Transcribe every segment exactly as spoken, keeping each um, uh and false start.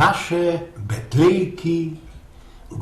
Nasze betlejki,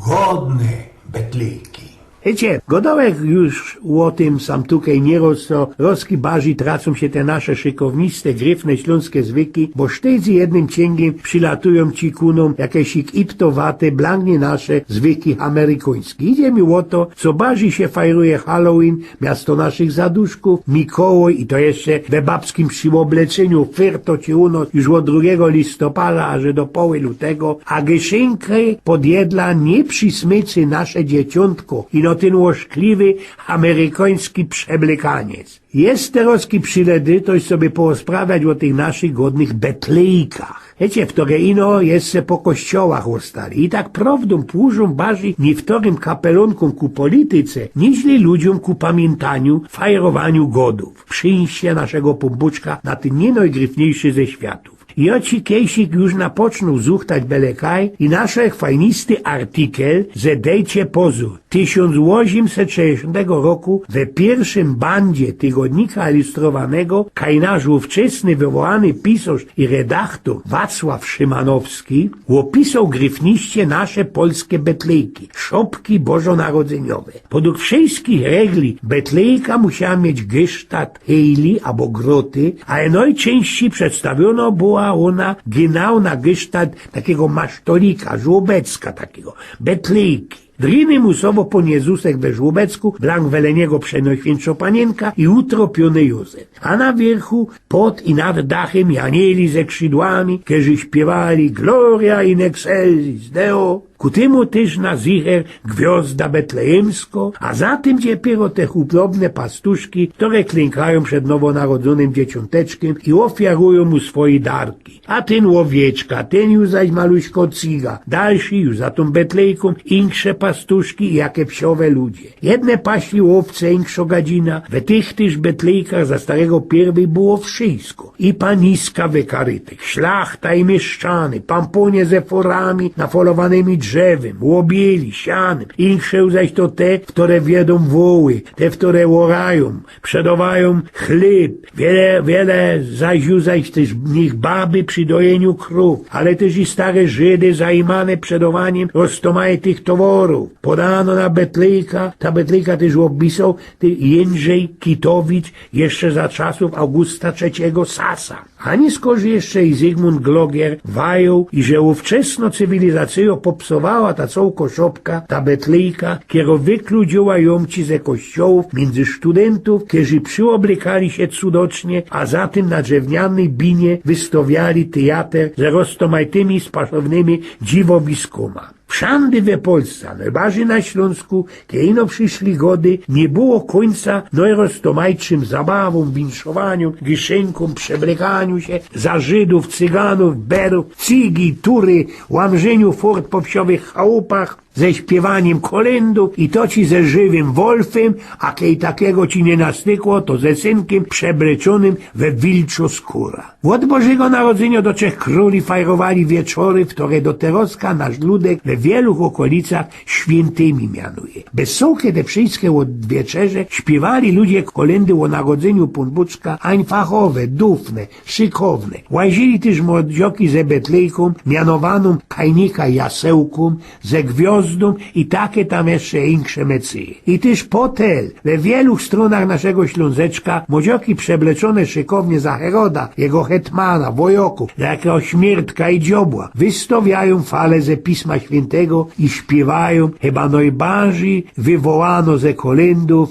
godne betlejki. Wiycie, godołech już ô tym sam tukej niyroz, co rozki barzij tracōm sie te nasze szykowniste, gryfne ślōnske zwyki, bo sztejcy jednym ciyngiym przilatujōm ci ku nōm jakeś ich iptowate, blank niy nasze zwyki amerykańske. Idzie mi ô to, co barzij sie fajruje Halloween, miasto naszych zaduszkōw, Mikołaj i to jeszcze we babskim prziôbleczyniu, fyrto ci u nos już ôd drugigo listopada, aże do poły lutego, a gyszynki pod jedla niy przismycy nasze dzieciōntko, ino tyn ôszkliwy amerykański przeblykaniec. Jest terozki prziledy, to już sobie porozprawiać ô tych naszych godnych betlejkach. Wiycie, wtore ino jeszcze po kościołach ôstali. I tak prowdōm płużōm barzij niyftorym kapelōnkōm ku polityce, niźli ludziōm ku pamiyntaniu, fajrowaniu godōw, przińście naszego Pōnbōczka na tyn niynojgryfniejszy ze światōw. I ôci kejsik już napocznōł zuchtać belekaj i naszech fajnisty artikel, że dejcie pozōr. Tysiōnc ôziymset sześćdziesiōntego roku we piyrszym bandzie tygodnika ilustrowanego kaj nasz ôwczesny wywołany pisŏrz i redaktor Wacław Szymanowski ôpisoł gryfniście nasze polske betlejki, szopki bożonarodzyniowe. Podug wszyjskich regli betlejka musiała mieć gysztalt hejli abo groty, ale nojczyńścij przedstawiōno była ôna gynał na gysztalt takigo masztolika, żłobecka takigo, betlejki. Driny musowo Pōn Jezusek we żłobecku, blank wele niego Przenojświyntszŏ Paniynka i utropiōny Józef. A na wiyrchu, pod i nad dachym anieli ze skrzidłami, kerzi śpiywali Gloria in excelsis Deo. Ku tymu tyż na zicher gwiŏzda betlejymskŏ, a za tym dopiyro te chudobne pastuszki, chtore klynkajōm przed nowonarodzōnym dzieciōnteczkiym i ôfiarujōm mu swoje darki. A tyn ôwieczka, tyn już zaś maluśkŏ cyga, dalszyj już za tōm betlejkōm, inksze pastuszki i jake wsiowe ludzie. Jedne pasli ôwce, inkszŏ gadzina, we tych tyż betlejkach za starego piyrwyj było wszyjsko. I paniska we karytach, szlachta i mieszczany, pampōnie ze forami nafolowanymi drzewym, ôbieli, sianym, inksze zaś to te, chtore wiodōm woły, te, chtore ôrajōm, przedŏwajōm chlyb, wiele, wiele zaś, zaś tyż nich baby przi dojyniu krōw, ale tyż i stare Żydy zajmane przedŏwaniym roztōmajtych toworōw. Podano na betlejka, ta betlejka tyż ôpisoł ty Jindrzej Kitowicz jeszcze za czasōw Augusta Trzeciego Sasa. A niyskorzij jeszcze i Zygmunt Glogier wajōł, iże ôwczesnŏ cywilizacyjŏ popsowała ta cołkŏ szopka, ta betlejka, kero wykludziła jōmci ze kościołōw miyndzy sztudyntōw, kerzi przyoblykali sie cudocznie, a za tym na drzewnianyj binie wystŏwiali tyjater ze roztōmajtymi spasownymi dziwowiskōma. Wszandy we Polsce, a nojbardzij na Ślōnsku, kej ino prziszli gody, niy było kōńca nojroztōmajtszym zabawōm, winszowaniōm, gyszynkōm, przeblykaniu sie za Żydōw, Cyganōw, Berōw, cygi, tury, łamrzyniu fort po wsiowych chałupach, ze śpiywaniym kolyndōw i to ci ze żywym wolfym, a kej takigo ci niy nastykło, to ze synkym przebleczōnym we wilczŏ skōra. Ôd Bożego Narodzyniŏ do Trzech Krōli fajrowali wieczory, chtore do terŏzka nasz ludek we wielu ôkolicach świyntymi mianuje. Bez sołke te wszyjske ôd wieczerze śpiywali ludzie kolyndy ô narodzyniu Pōnbōczka, ań fachowe, dufne, szykowne. Łazili tyż młodzioki ze betlejkōm, mianowanōm kajnika jasełkōm, ze gwiŏzdōm i take tam jeszcze inksze mecyje. I tyż potēl, we wielu strōnach naszego Ślōnzeczka, młodzioki przebleczōne szykownie za Heroda, jego hetmana, wojŏkōw, za jakigo śmiertka i dziobła, wystŏwiajōm fale ze Pisma Świyntego i śpiywajōm, chyba nojbardzij wywołano ze kolyndōw: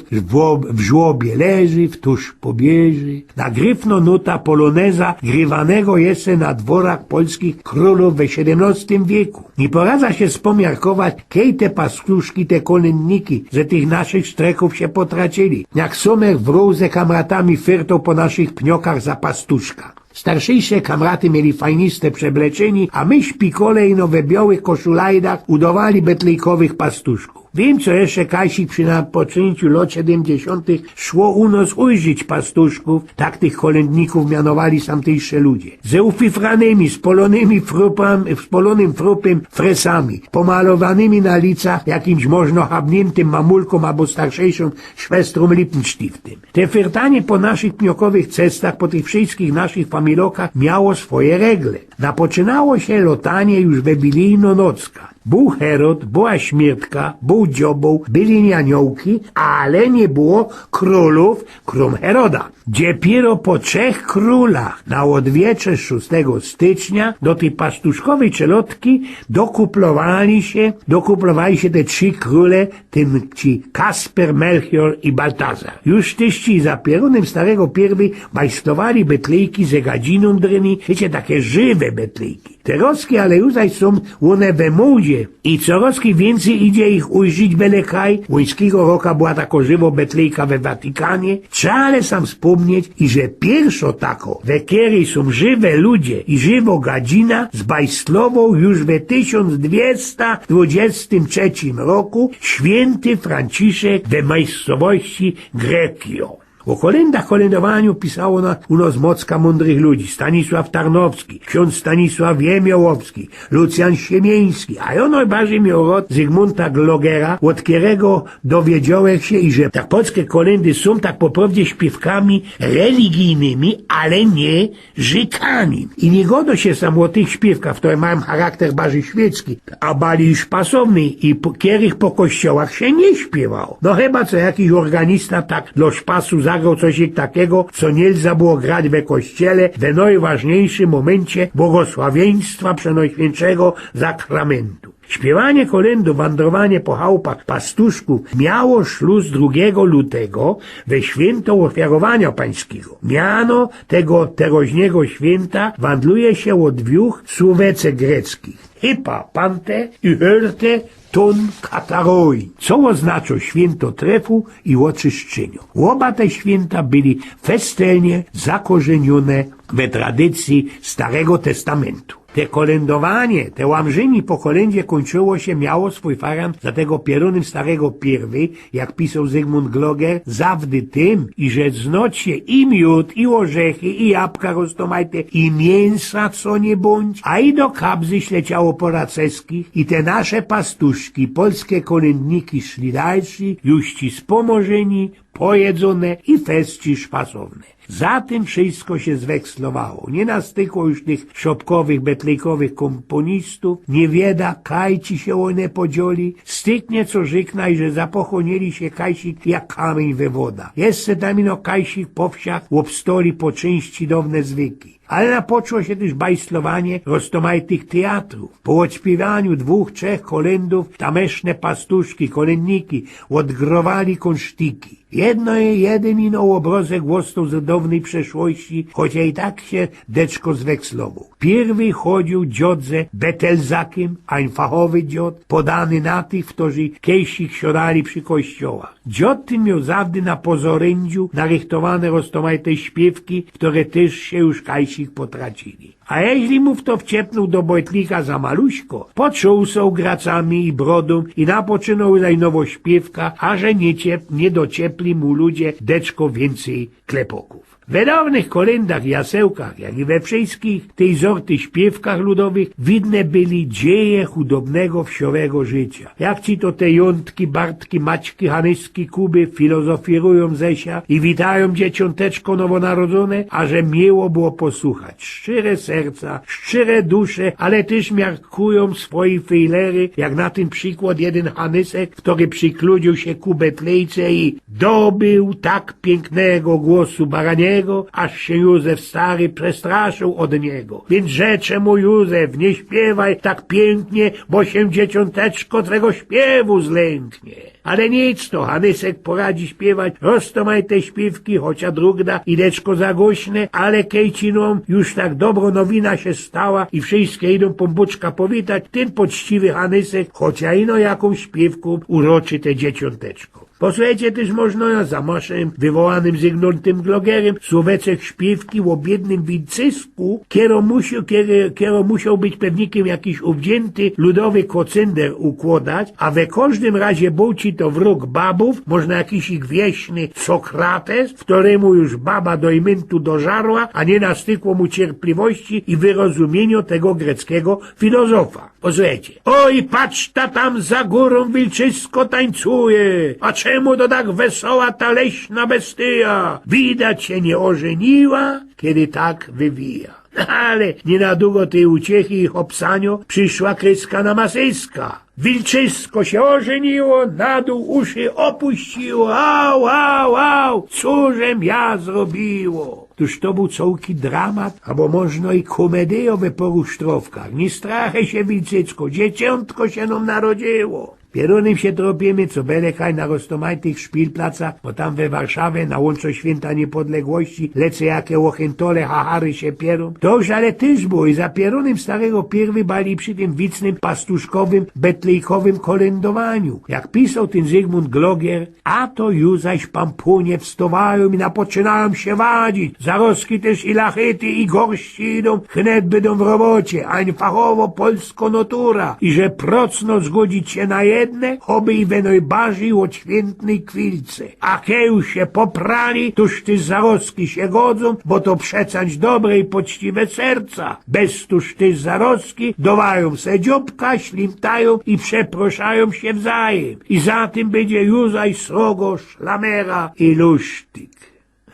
w żłobie leży, w tusz pobieży. Na gryfno nuta polōneza, grywanego jeszcze na dworach polskich krōlōw we siedymnŏstym wieku. Niy poradza sie spōmiarkować, kej te pastuszki, te kolyndniki ze tych naszych sztrychōw sie potracyli. Jak Sōmech wrōł ze kamratami fyrtoł po naszych pniokach za pastuszka. Starsziysze kamraty mieli fajniste przebleczyni, a my, szpikole, ino we biołych koszulajdach udowali betlejkowych pastuszkōw. Wiym, co jeszcze kajsik przi napoczyńciu lot siedymdziesiōntych szło u nos ujrzyć pastuszkōw, tak tych kolyndnikōw mianowali samtyjsze ludzie. Ze ufifranymi, spolōnymi frupam, spolōnym frupym fresami, pomalowanymi na licach jakimś możno habniymtym mamulkōm abo starszejszōm szwestrōm Lippenstiftym. Te fyrtanie po naszych pniokowych cestach, po tych wszyjskich naszych familokach miało swoje regle. Napoczynało sie lotanie już we wilijno nocka. Bōł Herod, była śmiertka, bōł dziobōł, byli aniołki, ale niy było krōlōw krōm Heroda. Dziepiyro po trzech krōlach na ôdwiecze szōstego stycznia do tyj pastuszkowyj czelotki dokuplowali sie, dokuplowali sie te trzi krōle, tym ci Kasper, Melchior i Baltazar. Już tyż ci za pierōnym starego Pierwyj bajstowali betlejki ze gadzinōm dryni, wiycie, take żywe betlejki. Terozki ale już zaś sōm ône we mōdzie i corozki wiyncyj idzie ich ujrzić bele kaj. Łońskigo roka była tako żywo betlejka we Watykanie. Trzeba ale sam spōmnieć, iże piyrszŏ tako, we keryj sōm żywe ludzie i żywo gadzina, zbajstlowoł już we tysiōnc dwiesta dwudziestym trzecim roku świynty Franciszek we mejscowości Greccio. Ô kolyndach, kolyndowaniu pisało na, u nos mocka mōndrych ludzi: Stanisław Tarnowski, ksiōndz Stanisław Jemiołowski, Lucjan Siemiński, a jo nojbardzij mioł rod Zygmunta Glogera, ôd kerego dowiedziołech sie, iże te polske kolyndy sōm tak po prowdzie śpiywkami religijnymi, ale niy rzykami. I niy godo sie sam ô tych śpiywkach, chtore majōm charakter bardzij świecki, a bali już szpasowny i p-, kerych po kościołach sie niy śpiywało. No chyba co jakiś ôrganista tak dlŏ szpasu zagroł coś takigo, co niy lza było grać we kościele we nojważniyjszym mōmyncie błogosławiyństwa Przenojświyntszego Sakramentu. Śpiywanie kolyndōw, wandrowanie po chałpach pastuszkōw miało szlus drugigo lutego we świynto Ôfiarowaniŏ Pańskigo. Miano tego teroźnigo świynta wandluje sie ôd dwōch słōweczek greckich: Hypa Pante i Hyrte Ton Kataroi, co ôznaczo świynto trefu i ôczyszczyniŏ. Ôba te świynta byli festelnie zakorzeniōne we tradycyji Starego Testamentu. Te kolyndowanie, te łamrzyni po kolyndzie kōńczyło sie, miało swōj farant za tego pierōnym starego Pierwyj, jak pisoł Zygmunt Gloger, zawdy tym, iże znoć sie i miōd, i ôrzechy, i jabka roztomajte, i miyńsa co niy bōndź, a i do kabzy śleciało po raceskich, i te nasze pastuszki, polske kolyndniki szli dalszi, już ci z Pōmŏrzyni, pojedzōne i fest ci szpasowne. Za tym wszysko sie zwekslowało. Niy nastykło już tych szopkowych, betlejkowych kōmponistōw, niy wieda, kaj ci sie ône podzieli, styknie co rzyknã, iże zapochōniyli sie kajsik jak kamiyń we woda. Jeszcze tam ino kajsik po wsiach ôbstoli po czyńść ci downe zwyki. Ale napoczło sie tyż bajstlowanie roztomajtych teatrōw. Po ôdśpiywaniu dwōch, trzech kolyndōw tamyszne pastuszki, kolyndniki ôdgrowali kōnsztiki. Jedno, jedyn ino ôbrozek ôstoł ze downyj przeszłości, chocia i tak sie deczko zwekslowoł. Pierwyj chodziōł dziŏd ze betelzakym, ajnfachowy dziŏd, podany na tych, ftorzy kejsik siodali przi kościołach. Dziŏd tyn mioł zawdy na pozoryndżu narychtowane roztomajte śpiywki, ftore tyż sie już kajsik potraciyli. A jeźli mu fto wciepnōł do bojtlika za maluśko, potrząsoł gracami i brodōm i napoczynoł zajnowo śpiywka, aże niy ciep-, niy dociepli mu ludzie deczko wiyncyj klepokōw. We downych kolyndach i jasełkach, jak i we wszyskich tyj zorty śpiywkach ludowych, widne byli dzieje chudobnego wsiowego życiŏ. Jak ci to te Jōntki, Bartki, Maćki, Hanyski, Kuby filozofirujōm ze sia i witajōm Dzieciōnteczko nowonarodzōne, aże miyło było posuchać. Szczere serca, szczere dusze, ale tyż miarkujōm swoje fejlery, jak na tyn przikłŏd jedyn Hanysek, ftory przikludziōł sie ku betlejce i dobōł tak piyknego głosu baraniego, aż sie Józef stary przestraszył ôd niego. Wiync rzecze mu Józef: „Niy śpiywaj tak piyknie, bo sie Dzieciōnteczko twego śpiewu zlęknie”. Ale nic, to Hanysek poradzi śpiewać roztomajte śpiywki, chocia drugda i deczko za głośne, ale kej ci nōm już tak dobro nowina sie stała i wszyjske idōm Pōnbōczka powitać, tyn poczciwy Hanysek chocia ino jakōm śpiywkōm uroczy te Dzieciōnteczko. Posłuchejcie tyż można za maszym wywołanym Zygmuntym Glogerym słoweczek śpiywki ô biydnym wilczysku, kiero musioł, kiero, kiero musioł być pewnikym jakiś ôbdziynty ludowy kocynder ukłodać, a we kożdym razie bōłczi to wrōg babōw, można jakiś ich wieśny Sokrates, w korymu już baba do imyntu dożarła, a niy nastykło mu cierpliwości i wyrozumiynio tego greckigo filozofa. Posłuchejcie. Oj, patrzta, tam za gōrōm wilczysko tańcuje. A czymu to tak wesoła ta leśna bestyja? Widać sie niy ôżyniła, kedy tak wywija. Ale niy na dugo tyj uciechy i hopsanio prziszła kryska na masyska. Wilczysko sie ôżyniło, na dōł uszy ôpuściło. Au, au, au, co żech ja zrobiło? Tōż to bōł cołki dramat, abo można i kōmedyjo we porusztrowkach. Niy strachej sie, wilczysko, dzieciōntko sie nōm narodziło. Pierōnym sie tropimy, co bele kaj na roztōmajtych szpilplacach, bo tam we Warszawie na łōnczo Świynta Niepodległości lecy jake ôchyntole, hahary sie pierōm. To już ale tyż było i za pierōnym starego pierwy bali przi tym wicnym pastuszkowym, betlejkowym kolyndowaniu. Jak pisoł tyn Zygmunt Gloger, a to już zaś pampōnie wstowajōm i napoczynajōm sie wadzić. Zaroski tyż i lachyty i gorści idōm, wnet bydōm w robocie, a niy fachowo polsko notura. I że procno zgodzić sie na jedne, choby i we nojbardzij ôdświyntynyj chwilce. A kej już sie poprali, tōż tyż zaroski sie godzōm, bo to przecańć dobre i poczciwe serca. Bez tōż tyż zaroski dowajōm se dziobka, ślimtajōm i przeproszajōm sie wzajym. I za tym bydzie już zaś srogo, szlamera i lusztyk.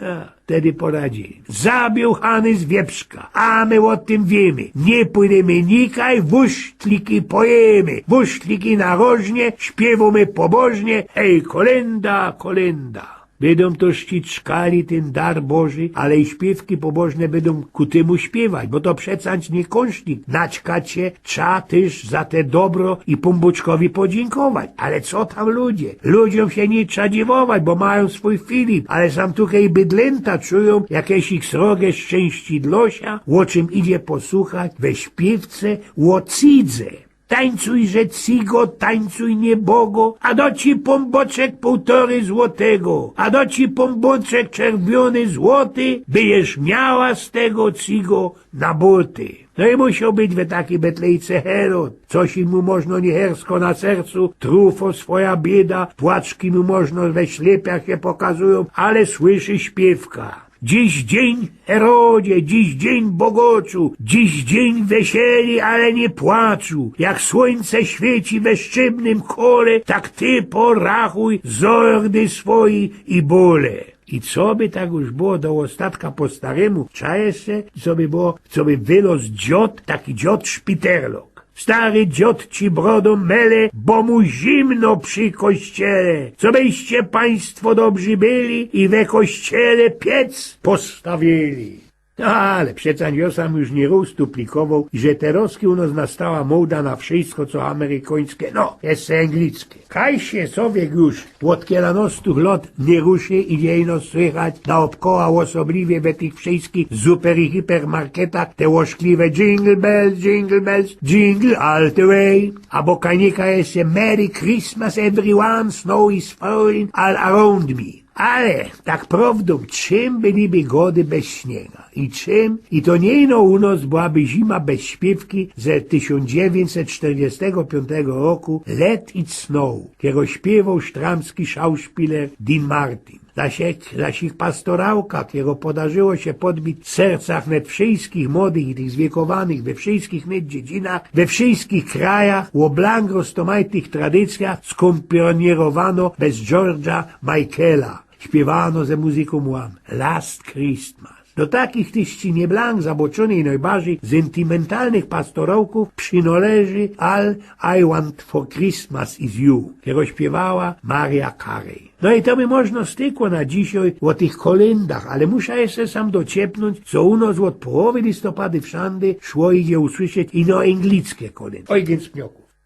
A, wtedy poradzili. Zabiōł Hanys wieprzka, a my ô tym wiymy. Niy pōdymy nikaj, wusztliki pojymy. Wusztliki na rożnie, śpiywōmy pobożnie, hej, kolynda, kolynda. Bydōm to ściczkali tyn dar Boży, ale i śpiywki pobożne bydōm ku tymu śpiewać, bo to przecańć niy kōnsztik naćkać sie, trza tyż za te dobro i Pōnbōczkowi podziynkować. Ale co tam ludzie? Ludziōm sie niy trza dziwować, bo majōm swōj filip, ale sam tukej bydlynta czujōm, jak jeś ich srogie szczynści dlŏ sia, ô czym idzie posuchać we śpiywce ô cydze. Tańcujże, cygo, tańcuj, niebogo, a do ci, Pōnbōczek, pōłtory złotego, a do ci, Pōnbōczek, czerwiōny złoty, by jesz miała z tego, cygo, na bōty. No i musioł być we takij betlejce Herod. Coś mu można niehersko na sercu, trufŏ swoja bieda, płaczki mu można we ślepiach sie pokazujōm, ale słyszy śpiywka. Dziś dziyń, Herodzie, dziś dziyń, bogoczu, dziś dziyń wesieli, ale niy płaczu. Jak słōńce świeci we szczebnym kole, tak ty porachuj zordy swoje i bole. I coby tak już było do ôstatka po starymu, czajesz se, coby było, coby wylŏz dziŏd, taki dziŏd szpiterlok. Stary dziŏd ci brodōm mele, bo mu zimno przi kościele. Cobyście państwo dobrzy byli i we kościele piec postawili. No ale przeca jŏ sam już niy rŏz tu plikowoł, że terŏzki u nŏs nastała moda na wszysko, co amerykōńske, no, jeszcze anglickie. Kaj sie, sowiek już ôd kielanŏstu lŏt niy ruszy i niy ino słychać naôbkoła, ôsobliwie we tych wszyskich super i hipermarketach, te ôszkliwe jingle bells, jingle bells, jingle all the way. Abo kaj niy kaj jeszcze Merry Christmas everyone, snow is falling all around me. Ale, tak prŏwdōm, czym byliby Gody bez śniega? I czym? I to niy ino u nŏs byłaby zima bez śpiywki ze tysiōnc dziewiyńćset sztyrdziestego piōntego roku Let It Snow, kiero śpiywoł sztramski szauspiler Dean Martin. Zaś ich, zaś ich pastorałka, kiero podarzyło sie podbić serca wnet wszyskich młodych i tych zwiekowanych we wszyskich wnet dziedzinach, we wszyskich krajach, ô blank roztōmajtych tradycyjach skōmpanierowano bez George'a Michaela. Śpiywano ze muzykōm Wham! Last Christmas. Do takich tyż ci niy blank zaboczōnych i nojbardzij zyntymentalnych pastorałkōw przinoleży All I Want for Christmas Is You, kiero śpiywała Mariah Carey. No i to by można stykło na dzisiej ô tych kolyndach, ale musza jeszcze sam dociepnōńć, co u nŏs ôd połowy listopady wszandy szło idzie usłyszeć ino anglickie kolyndy. Oj, gync pnioku.